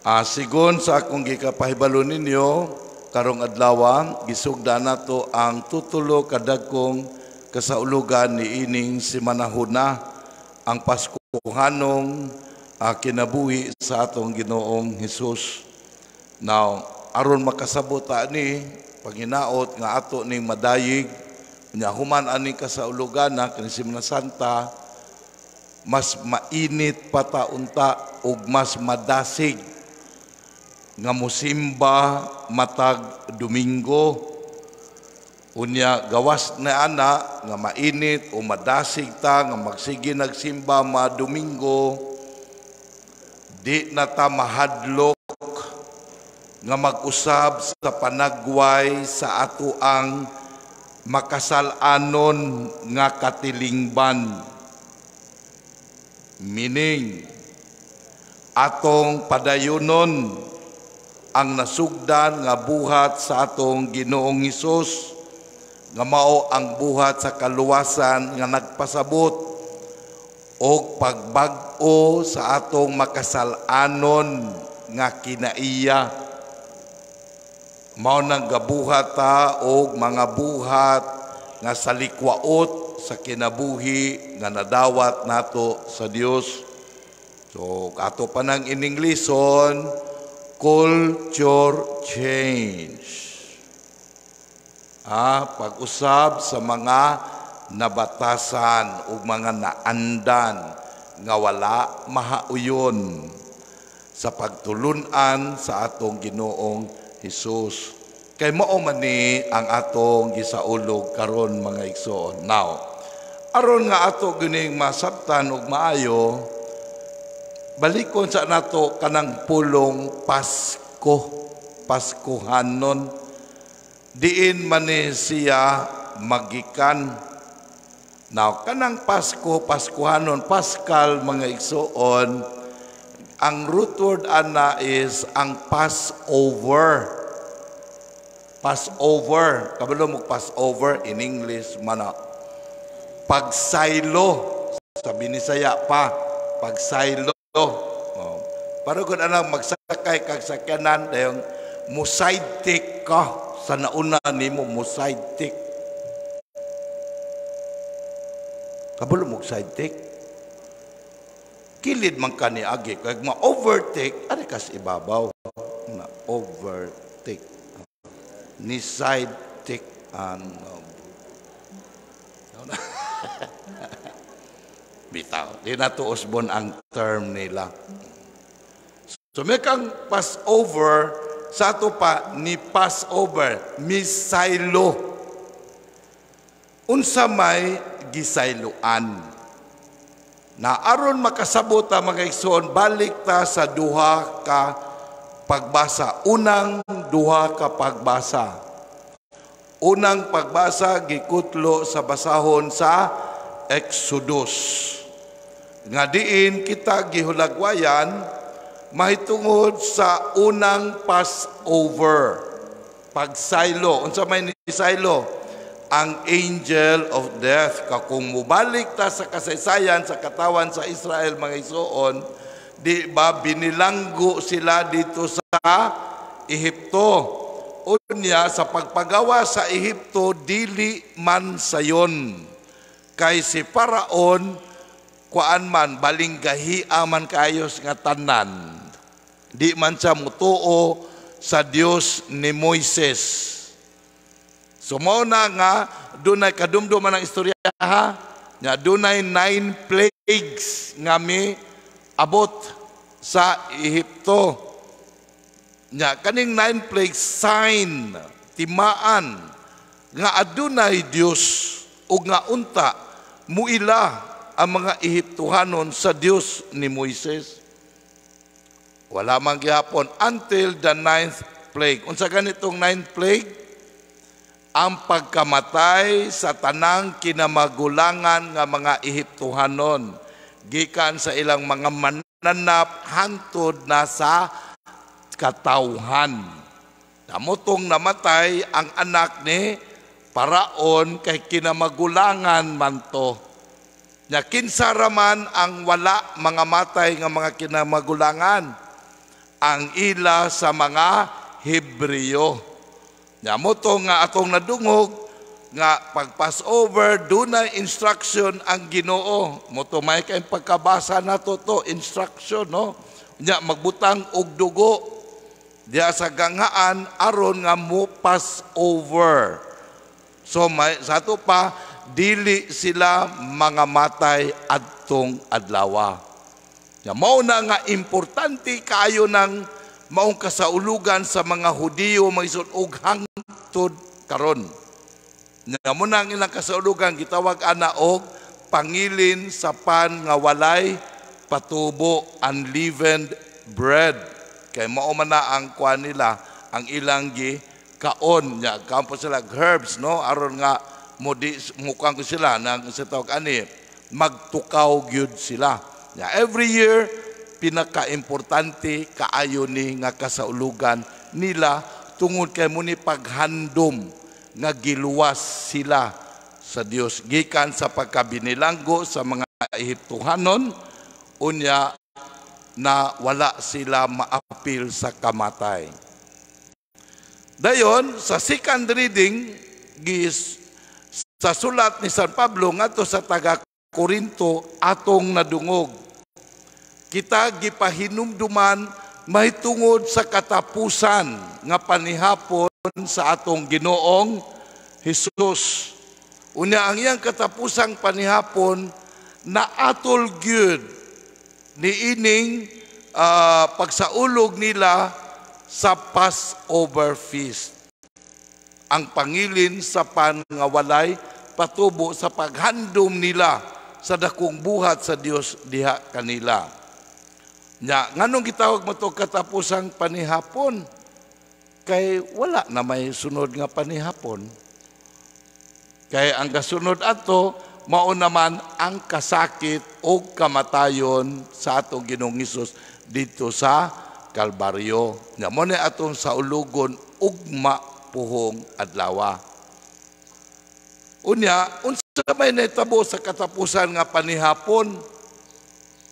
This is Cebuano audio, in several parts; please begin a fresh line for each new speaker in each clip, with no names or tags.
Sigon sa akong gikapahibalo ninyo, karong adlaw gisugdan nato ang tutulo kadagkong kasaulugan ni ining simanahuna, ang Paskuhanong kinabuhi sa atong Ginoong Hesus. Now, aron makasabot ta ni panginaot nga ato ning madayig nya human ani kasaulugan na kini Semana Santa, mas mainit pa ta unta ug mas madasig nga musimba matag Domingo. Unya gawas na ana nga mainit o madasig ta nga magsige nagsimba ma Domingo, di na ta mahadlok nga mag-usab sa panagway sa ato ang makasalanon nga katilingban. Meaning, atong padayunon ang nasugdan nga buhat sa atong Ginoong Hesus, nga mao ang buhat sa kaluwasan nga nagpasabot og pagbag-o sa atong makasalanon nga kinaiya. Mao nang gabuhat ta og mga buhat nga salikwaot sa kinabuhi nga nadawat nato sa Dios. So ato pa nang ininglison, culture change. Pag-usab sa mga nabatasan ug mga naandan nga wala mahauyon sa pagtulunan sa atong Ginoong Hesus. Kay mao man ni ang atong gisaulog karon, mga igsoon. Now, aron nga ato gining masabtan og maayo, balikon sa nato kanang pulong Pasko, Paskuhanon. Diin man ni siya magikan? Now, kanang Pasko, Paskuhanon, Paschal, mga igsoon, ang root word ana is ang Passover. Passover. Kabalo mo Passover in English mana. Pagsaylo. Sa Binisaya pa. Pagsaylo. Oh. Para kung anang magsakay kag sakyanan, dayong mo-side take ka sa nauna nimo, mo-side take. Kabalo mo side take? Kilid man ka ni agi. Kag ma-overtake, ari kas ibabaw. Na overtake. Ni side take. Ano? Bitaw. Di na to usbon ang term nila. So may kang Passover, sa ato pa ni Passover, misaylo. Unsa may gisayloan? Na aron makasabot ta, mga igsoon, balik ta sa duha ka pagbasa. Unang duha ka pagbasa. Unang pagbasa gikutlo sa basahon sa Exodus. Nga diin kita gihulagwayan mahitungod sa unang Passover. Pagsaylo. Unsa may ni saylo? Ang angel of death. Kung mubalik ta sa kasaysayan sa katawan sa Israel, mga igsoon, di ba binilanggo sila dito sa Ehipto? Unya sa pagpagawa sa Ehipto, dili man sayon. Kay si Paraon kuan man, balinggahi man kaayos nga tanan. Di man siya mutuo sa Dios ni Moises. So mao na nga dunay kadumduman ang istorya ha, nga dunay 9 plagues nga mi abot sa Ehipto. Nya kaning 9 plagues, sign, timaan nga adunay Dios ug nga unta muila ang mga Ehiptohanon sa Dios ni Moises. Wala man gihapon until the 9th plague. Unsa ganitong 9th plague? Ang pagkamatay sa tanang kinamagulangan nga mga Ehiptohanon gikan sa ilang mga mananap hantod na sa katawhan. Namutong namatay ang anak ni Paraon kay kinamagulangan man to. Nya kinsa raman ang wala mga matay nga mga kinamagulangan? Ang ila sa mga Hebreo. Nya mao to nga atong nadungog nga pag Passover, dunay instruction ang Ginoo. Mao to may kay pagkabasa nato to instruction, no. Nya magbutang og dugo diya sa gangaan aron nga mo pass over. So may sa ato pa, dili sila mga matay adtong adlawa. Nya mao na nga importante kaayo ng maong kasaulugan sa mga Hudiyo, mga igsoon, og hangtod karon. Nya mao na ang ilang kasaulugan gitawag ana og pangilin sa pan nga walay patubo, unleavened bread. Kay mao man na ang kuan nila, ang ilang gi kaon nya kaon sila herbs, no, aron nga mo di mukuan ko sila nang sa tawag ani magtukaw gyud sila. Nya every year, pinakaimportante kaayo ni nga kasaulugan nila tungod kay mao ni paghandom nga giluwas sila sa Dios gikan sa pagkabinilanggo sa mga Ehiptohanon, unya na wala sila maapil sa kamatay. Dayon sa second reading, gis sa sulat ni San Pablo ngadto sa taga Korinto, atong nadungog kita gipahinumduman mahitungod sa katapusan nga panihapon sa atong Ginoong Hesus. Unya ang iyang katapusang panihapon na atol gyud niining pagsaulog nila sa Passover feast. Ang pangilin sa pan nga walay patubo sa paghandom nila sa dakong buhat sa Dios diha kanila. Nya nganong gitawag mo to katapusang panihapon? Kay wala na may sunod nga panihapon. Kay ang kasunod ato mao naman ang kasakit o kamatayon sa atong Ginoong Hesus dito sa Kalbaryo. Nya mao ni atong saulugon ugma puhong adlaw. Unya, unsa may nahitabo sa katapusan nga panihapon?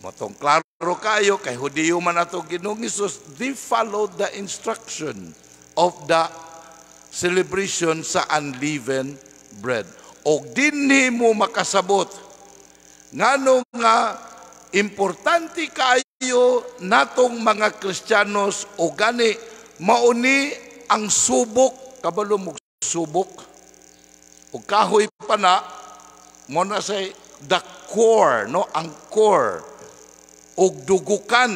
Mao tong klaro kayo kay Hudiyo man ato Ginoong Hesus, they followed the instruction of the celebration sa unleavened bread. Og dinhi mo makasabot ngano nga importante kaayo natong mga Kristiyanos o gani mauni ang subok. Kabalo mo subok o kahoy pa na mo na say the core, no, ang core og dugukan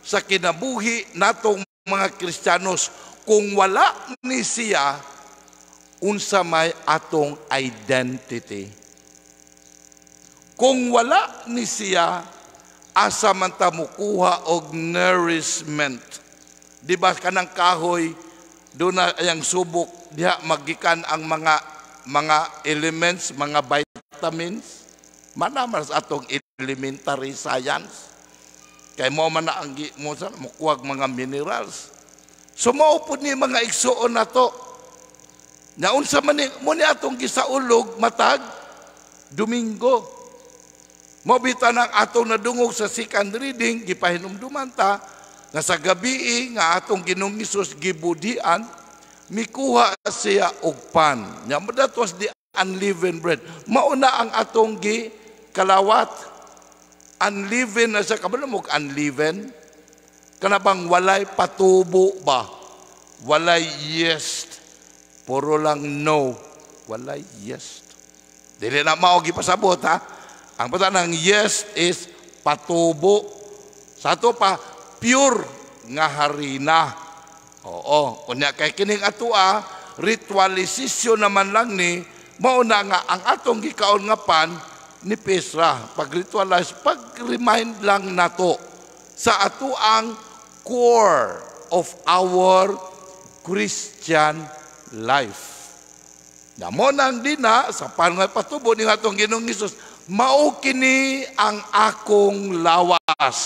sa kinabuhi natong mga Kristiyanos. Kung wala ni siya, unsa may atong identity? Kung wala ni siya, asa man ta mukuha og nourishment? Di ba kanang kahoy do na ayang subok, diha magikan ang mga elements, mga vitamins? Mana man sa atong elementary science. Kay mo man na ang mo sa mukuhag mga minerals. So mao pud ni, mga igsuon nato. Nya unsa man ni mo ni atong gisaulog matag Domingo. Mao bitaw nang atong nadungog sa second reading, gipahinumduman ta nga sa gabi nga atong Ginoong Hesus gibudian, mikuha siya og pan. Nya that was the unleavened bread. Mao na ang atong gi kalawat. Unleavened na siya. Kabalo mo unleavened? Kana bang walay patubo ba? Walay yeast. Puro lang no. Walay yeast. Dili na mao gipasabot, ha. Ang pata ng yeast is patubo. Sa ato pa, pure nga harina. Oo, unya kay kining atoa ritualisasyon naman lang ni, mao na nga ang atong gikaon nga pan ni Pesra. Pag ritualize, pag remind lang nato sa ato ang core of our Christian life. Na mo nang dina sa pan nga patubo ni atong Ginoong Hesus, "Mao kini ang akong lawas."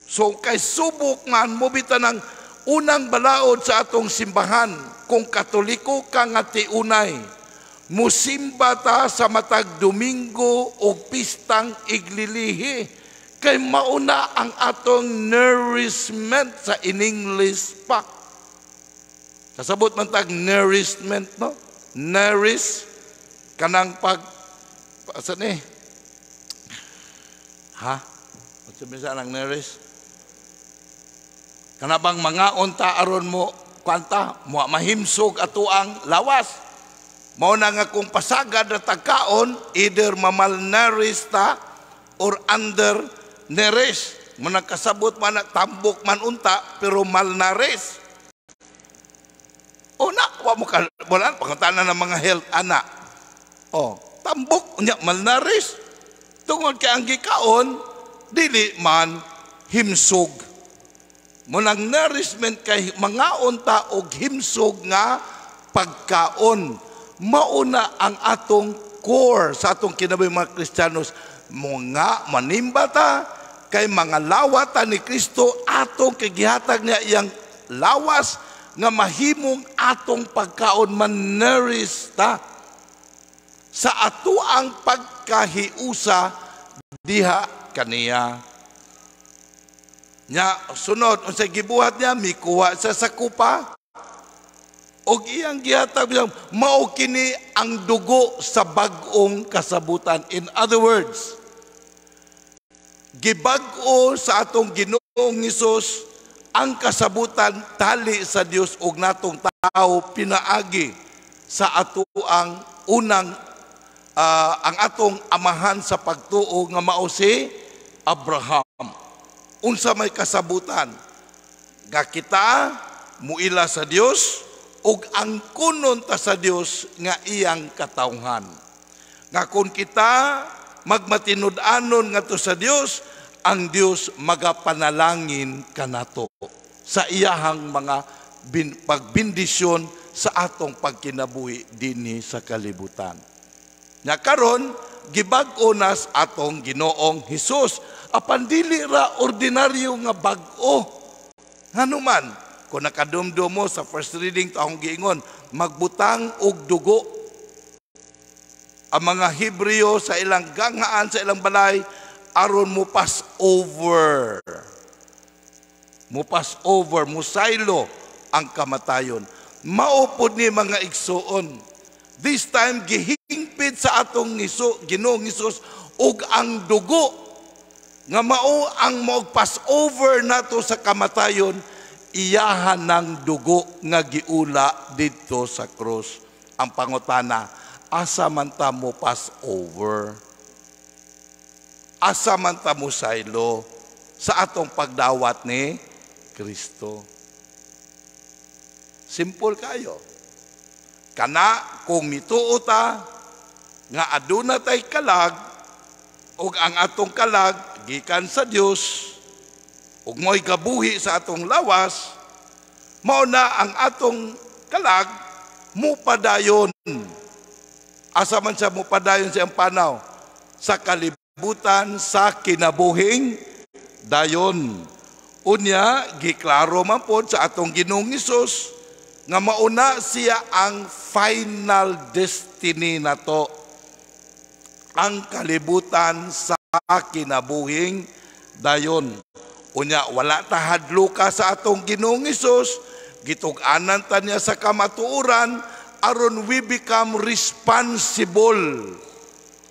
So kay subok man mo bita ng unang balaod sa atong simbahan, kung Katoliko ka nga tiunay, musimba ta sa matag Domingo o pistang iglilihi. Kay mauna ang atong nourishment sa in English pa. Kasabot man tag nourishment, no? Nourish kanang pag asa ni? Ha? Unsa bisa ang nourish? Kana bang mangaon ta aron mo kwanta, mo mahimsog ato ang lawas. Mao na nga kung pasagad na tagkaon, either mamalnourish ta or undernourish. Mo kasabot man na tambok man unta pero malnourished. O na, wa mo ka, wala, pangutana ng mga health ana. O, tambok, unya, malnourished. Tungod kay ang gikaon, dili man himsog. Munang nourishment kay mangaon ta og himsog nga pagkaon. Mauna ang atong core sa atong kinabuhi, mga Kristiyanos. Mga manimba ta kay mga lawata ni Kristo, atong kay gihatag niya iyang lawas nga mahimong atong pagkaon, man-nourish ta sa ato ang pagkahiusa diha kaniya. Nya sunod, unsay gibuhat niya? Mikuha sa kupa og iyang gihatag bilang mao kini ang dugo sa bag-ong kasabutan. In other words, gibag-o sa atong Ginoong Hesus ang kasabutan tali sa Dios ug natong tao pinaagi sa ato ang unang ang atong amahan sa pagtuo nga mao si Abraham. Unsa may kasabutan? Nga kita muila sa Dios ug ang kunon ta sa Dios nga iyang katawhan. Nga kung kita magmatinud-anon ngadto sa Dios, ang Dios magapanalangin kanato sa iyahang mga pagbindisyon sa atong pagkinabuhi dinhi sa kalibutan. Nya karon gibag-o nas atong Ginoong Hesus. Apan dili ra ordinaryo nga bag-o. Nganuman, kung nakadumdum mo sa first reading to akong giingon, magbutang og dugo ang mga Hebreo sa ilang ganghaan, sa ilang balay, aron mo pass over. Mo pass over, mo saylo ang kamatayon. Mao pod ni, mga igsuon. This time gihingpit sa atong Ginoong Hesus ug ang dugo nga mao ang mo pass over nato sa kamatayon, iyahan ng dugo nga giula didto sa krus. Ang pangutana, asa man ta mo pass over? Asa man ta mo saylo sa atong pagdawat ni Kristo? Simple kayo. Kana kung mituo ta nga aduna tay kalag ug ang atong kalag gikan sa Dios ug mo'y gabuhi sa atong lawas, mao na ang atong kalag mupadayon. Asa man siya mupadayon sa iyang panaw? Sa kalibutan sa kinabuhing dayon. Unya, giklaro man pod sa atong Ginoong Hesus nga mauna siya ang final destiny nato, ang kalibutan sa kinabuhing dayon. Unya, wala ta hadluka sa atong Ginoong Hesus, gitug-anan ta niya sa kamatuoran aron we become responsible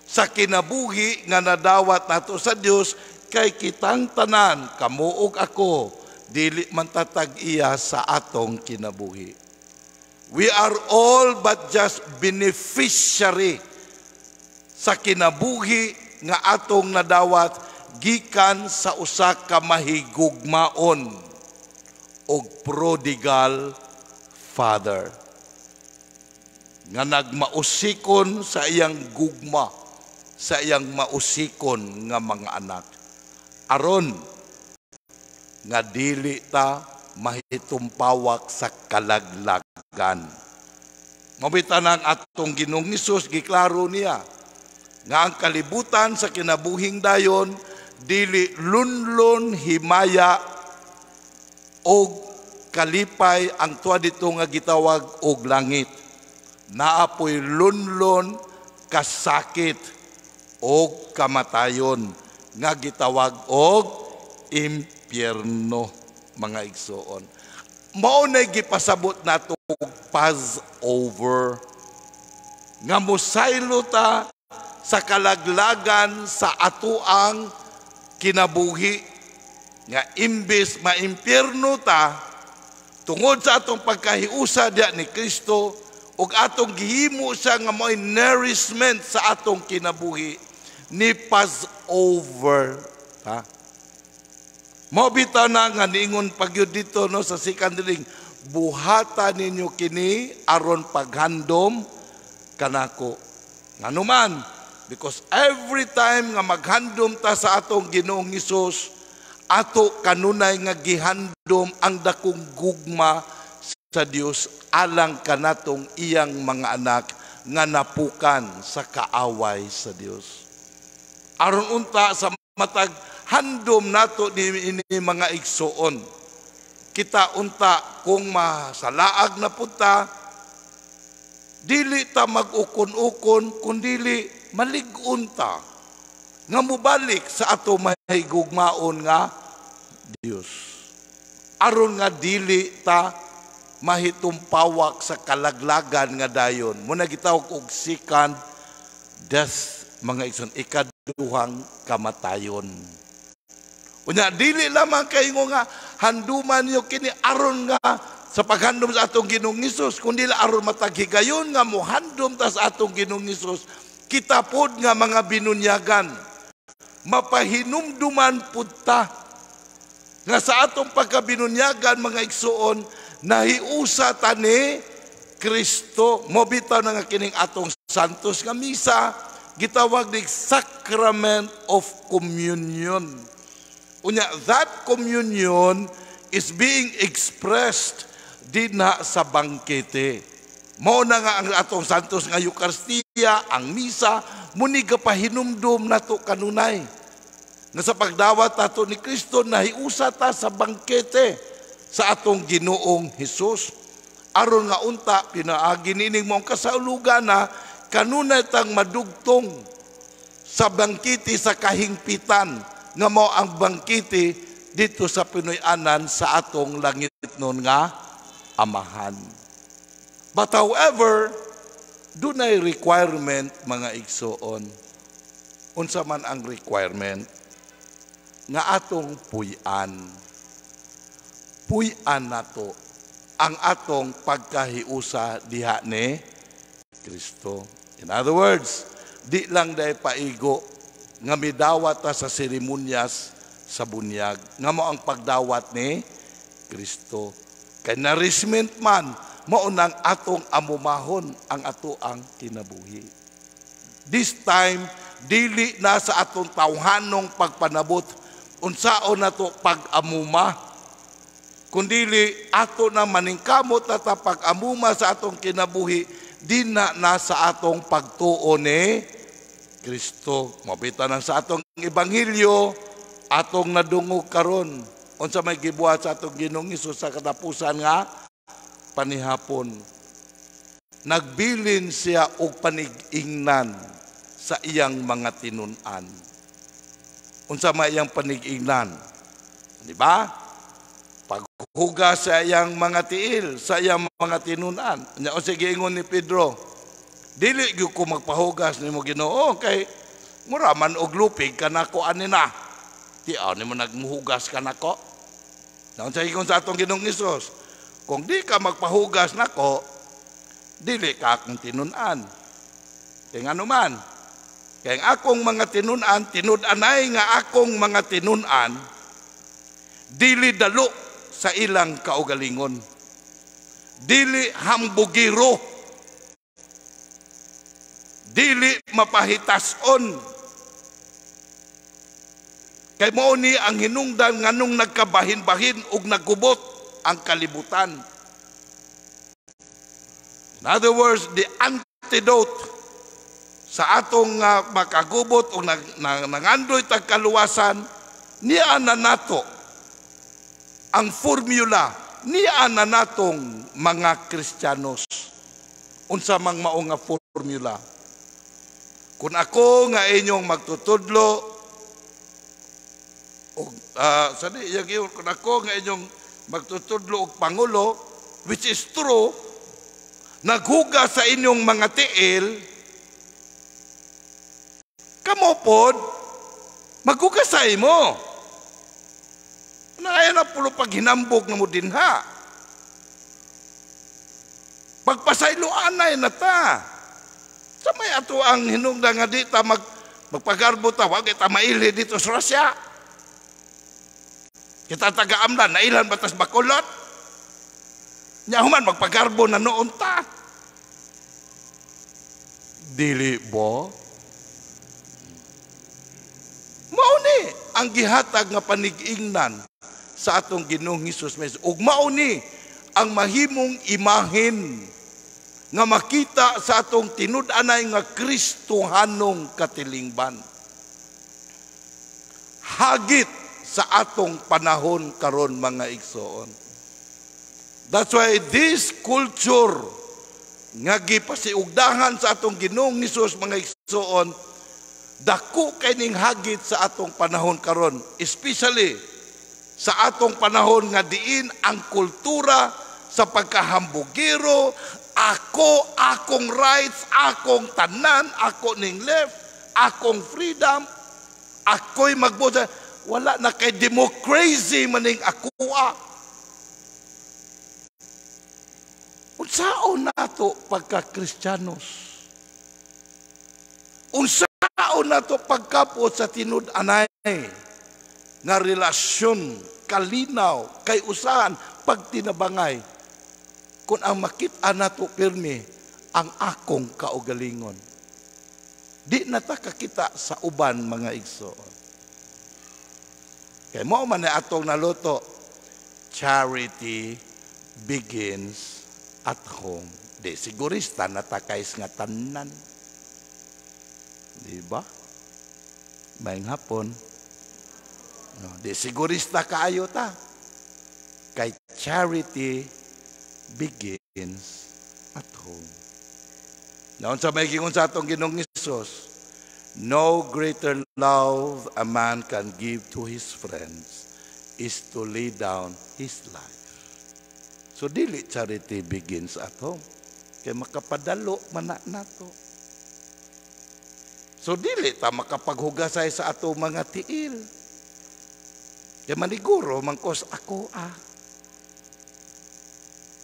sa kinabuhi nga nadawat nato sa Dios, kay kitang tanan, kamo ug ako, dili man tatag iya sa atong kinabuhi. We are all but just beneficiary sa kinabuhi nga atong nadawat gikan sa usa ka mahigugmaon og prodigal father nga nagmausikon sa iyang gugma sa iyang mausikon nga mga anak, aron nga dili ta mahitumpawak sa kalaglagan. Mabita ng atong Ginoong Hesus, giklaro niya nga ang kalibutan sa kinabuhing dayon dili lunlon, himaya og kalipay ang tuwa dito nga gitawag og langit. Naapoy lunlon, kasakit og kamatayon. nga gitawag og impyerno, mga igsoon. Mao na gipasabot nato Passover, nga mosaylo ta sa kalaglagan sa atoang kinabuhi, nga imbes maimpyerno ta tungod sa atong pagkahiusa diya ni Kristo ug atong gihimo siya nga mo'y nourishment sa atong kinabuhi, ni Passover ta. Mao bitaw na nga niingon pagyud dito, no, sa second reading, "Buhata ninyo kini aron paghandom kanako." Nganuman, because every time nga maghandom ta sa atong Ginoong Hesus, ato kanunay nga gihandom ang dakong gugma sa Dios alang kanatong iyang mga anak nga napukan sa kaaway sa Dios. Aron unta sa matag handom nato ni ini, mga igsuon, kita unta kung masalaag na punta, dili ta mag-ukon-ukon, kundili malig-on ta nga mobalik sa ato mahigugmaon nga Dios, aron nga dili ta mahitumpawak sa kalaglagan nga dayon mo na gitawag og second death, mga igsoon, ikaduhang kamatayon. Unya dili lamang kay nga handuman niyo kini aron nga sa paghandom sa atong Ginoong Hesus, kundi aron matag higayon nga mohandom ta sa atong Ginoong Hesus, kita pod nga mga binunyagan mapahinumduman pud ta nga sa atong pagkabinunyagan, mga igsuon, nahiusa ta ni Kristo. Mao bitaw na nga kining atong Santos nga Misa gitawag ni Sacrament of Communion. Unya that communion is being expressed dinha sa bangkete. Mao na nga ang atong Santos nga Eucharistia, ang misa, muni gapahinumdum nato kanunay nga sa pagdawat nato ni Kristo, nahiusa ta sa bangkete sa atong Ginoong Hesus. Aron nga unta pinaagi nining mong kasaulugan na kanunay tang madugtong sa bangkete sa kahingpitan nga mao ang bangkete dito sa Pinoy-anan sa atong langit nun nga Amahan. But however, dunay requirement, mga igsoon. Unsa man ang requirement? Nga atong puy-an. Puy-an nato ang atong pagkahiusa diha ni Kristo. In other words, di lang dahil paigo nga midawat ta sa seremonyas sa bunyag nga mao ang pagdawat ni Kristo. Kay nourishment man, mao nang atong amumahon ang ato ang kinabuhi. This time, dili na sa atong tawhanong pagpanabot unsaon nato pag-amuma, kundili ato na maningkamot na ta pag-amuma sa atong kinabuhi dinha na sa atong pagtuo ni Kristo. Mao bitaw nang sa atong ebanghelyo, atong nadungog karon, unsa may gibuhat sa atong Ginoong Hesus sa katapusan nga panihapon. Nagbilin siya og panig-ingnan sa iyang mga tinun-an. Unsa may iyang panig-ingnan? Di ba? Paghugas sa iyang mga tiil, sa iyang mga tinun-an. Nya unsa giingon ni Pedro? "Dili gyud ko magpahugas nimo, Ginoo, kay mura man og lupig kanako ani na. Ti-aw nimo nagmuhugas kanako." Na unsa ingon sa atong Ginoong Hesus? "Kung di ka magpahugas nako, dili ka akong tinun-an." Kay ngano man? Kay ang akong mga tinun-an, tinud-anay nga akong mga tinun-an, dili dalo sa ilang kaugalingon. Dili hambugiro. Dili mapahitason. Kay mao ni ang hinungdan nganong nagkabahin-bahin ug nagkubot ang kalibutan. In other words, the antidote sa atong makagubot o nangandoy tag kaluwasan, niya na nato ang formula, niya na natong mga Kristiyanos. Unsa mang mao nga formula? Kung ako nga inyong magtutudlo, Og sa di iyang giingon, kung ako nga inyong magtutudlo og pangulo, which is true, naghugas sa inyong mga tiil, kamo pod maghugas sa imo. Naaya na pulo paghinambog na mo dinha. Pagpasayloanay na ta. Sa may ato ang hinungdan nga di ta magpagarbo ta, wag ta maili dito sa Russia. Kita taga-Amlan, nailan batas Bacolod? Nya human magpagarbo na noon ta. Dili bo? Mao ni ang gihatag nga panig-ingnan sa atong Ginoong Hesus. Ug mao ni ang mahimong imahen nga makita sa atong tinud-anay nga Kristohanong katilingban. Hagit sa atong panahon karon, mga igsoon. That's why this culture nga gipasiugdahan sa atong Ginoong Hesus, mga igsoon, dako kay ning hagit sa atong panahon karon, especially sa atong panahon nga diin ang kultura sa pagkahambugiro, ako, akong rights, akong tanan, ako ning left, akong freedom, ako'y magbusa. Wala na kay democracy maning akoa. Unsaon nato pagka-Kristiyanos? Unsaon nato pagkapot sa tinud-anay nga relasyon kalinaw kay usahan pagtinabangay kung ang makita nato pirmi ang akong kaugalingon? Di na ta kakita sa uban, mga igsoon. Kay mao man atong naluto, charity begins at home. Di sigurista na takais nga tanan. Di ba? Maayong hapon. No, di sigurista kaayo ta. Kay charity begins at home. Naon sa may gingon sa atong Ginoong Hesus, "No greater love a man can give to his friends is to lay down his life." So dili charity begins at home. Kay makapadalo man na nato. So dili ta makapaghugasay sa ato mga tiil. Kay maniguro mangkos ako ah.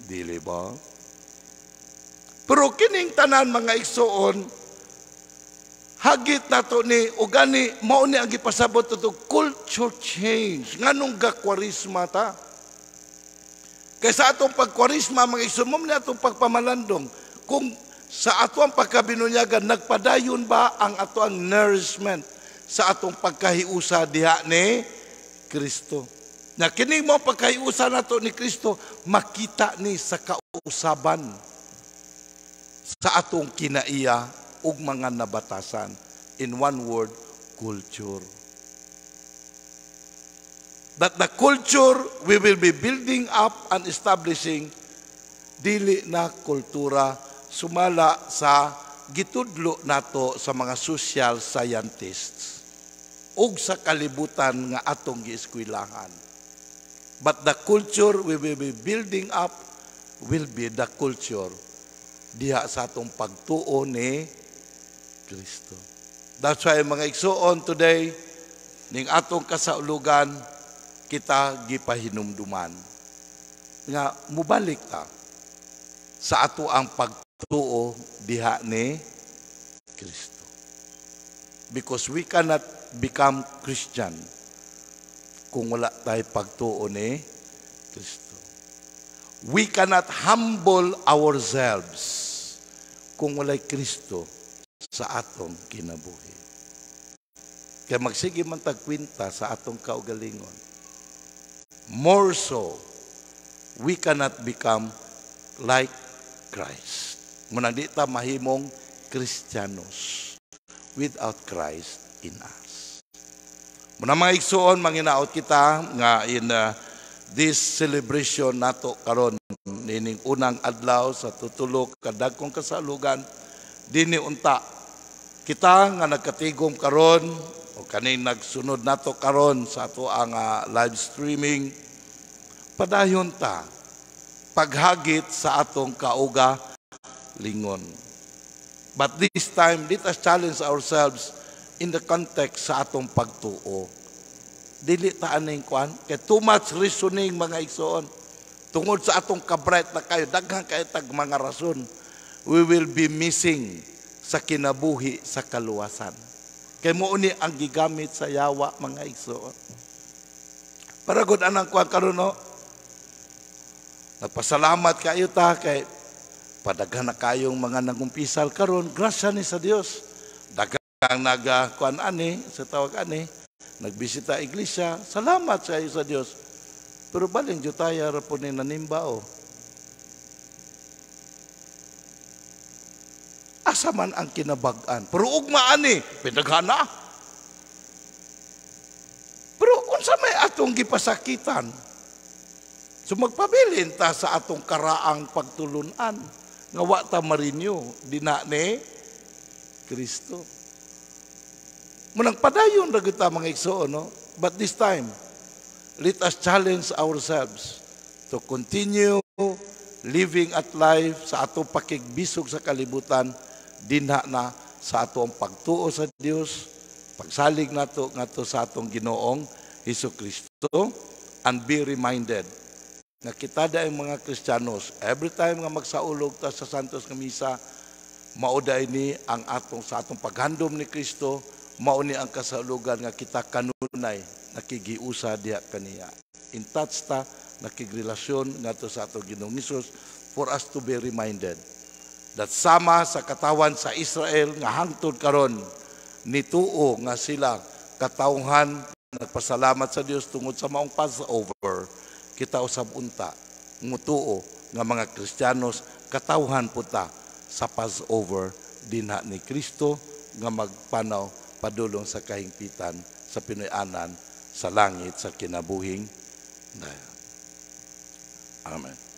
Dili ba? Pero kining tanan, mga igsoon, hagit nato ni ugani mao ni ang gipasabot to culture change. Nganong gakwarisma ta? Kay sa atong pagkwarisma, mga igsoon, mo ni atong pagpamalandong kung sa ato ang pagkabinunyagan nagpadayon ba ang ato ang nourishment sa atong pagkahiusa diha ni Kristo. Na kining mo pagkahiusa nato ni Kristo makita ni sa kausaban sa atong kinaiya ug mga nabatasan. In one word, culture. That the culture we will be building up and establishing dili na kultura sumala sa gitudlo nato sa mga social scientists ug sa kalibutan nga atong gieskuylahan. But the culture we will be building up will be the culture diha sa atong pagtuo ni Kristo. That's why, mga igsuon, today, ning atong kasaulugan, kita gipahinumduman nga mubalik ta sa ato ang pagtuo diha ni Kristo. Because we cannot become Christian kung wala tayo pagtuo ni Kristo. We cannot humble ourselves kung walay Kristo sa atong kinabuhi. Kaya magsige man tagkwinta sa atong kaugalingon. More so, we cannot become like Christ. Munang di ta mahimong Kristiyanos without Christ in us. Muna, mga igsuon, manginaot kita nga in this celebration nato karon nining unang adlaw sa tutulo ka dagkong kasalugan, dinhi unta kita nga nagkatigom karon O kaning nagsunod nato karon sa ato ang live streaming, padayon ta paghagit sa atong kaugalingon. But this time, let us challenge ourselves in the context sa atong pagtuo. Dili ta aning kwan, kay too much reasoning, mga igsoon. Tungod sa atong kabright na kayo, daghan kay tag mga rason, we will be missing sa kinabuhi sa kaluwasan. Kay mao ni ang gigamit sa yawa, mga igsoon. Para gud anang kuan karon, no? Nagpasalamat kayo ta kay padaghan na kayong mga nangumpisal karon, grasya ni sa Dios. Daghang naga kuan ani sa tawag ani, nagbisita iglesia, salamat sa iyo sa Dios. Pero balin jud tayo ra po ni nanimba o. Asa man ang kinabag-an? Pero ugma ani, pinaghana. Pero unsa may atong gipasakitan? So magpabilin ta sa atong karaang pagtulunan nga wa ta marinyo dina ni Kristo. Munang padayon ra gyud ta, mga igsoon, no? But this time, let us challenge ourselves to continue living at life sa atong pakigbisog sa kalibutan dinha na sa atong pagtuo sa Dios, pagsalig nato ngadto sa atong Ginoong Hesus Kristo, and be reminded nga kita daing mga Kristiyanos, every time nga magsaulog ta sa Santos nga Misa, mao ni ang atong sa atong paghandom ni Kristo, mao ni ang kasaulugan nga kita kanunay nakigiusa diha kaniya. In touch ta, nakigrelasyon ngadto sa atong Ginoong Hesus, for us to be reminded that sama sa katawan sa Israel nga hangtod karon nituo nga sila katawhan nagpasalamat sa Dios tungod sa maong Passover, kita usab unta mutuo nga mga Kristiyanos katawhan po ta sa Passover dinha ni Kristo nga magpanaw padulong sa kahingpitan sa Pinoy-anan sa langit sa kinabuhing dayon. Amen.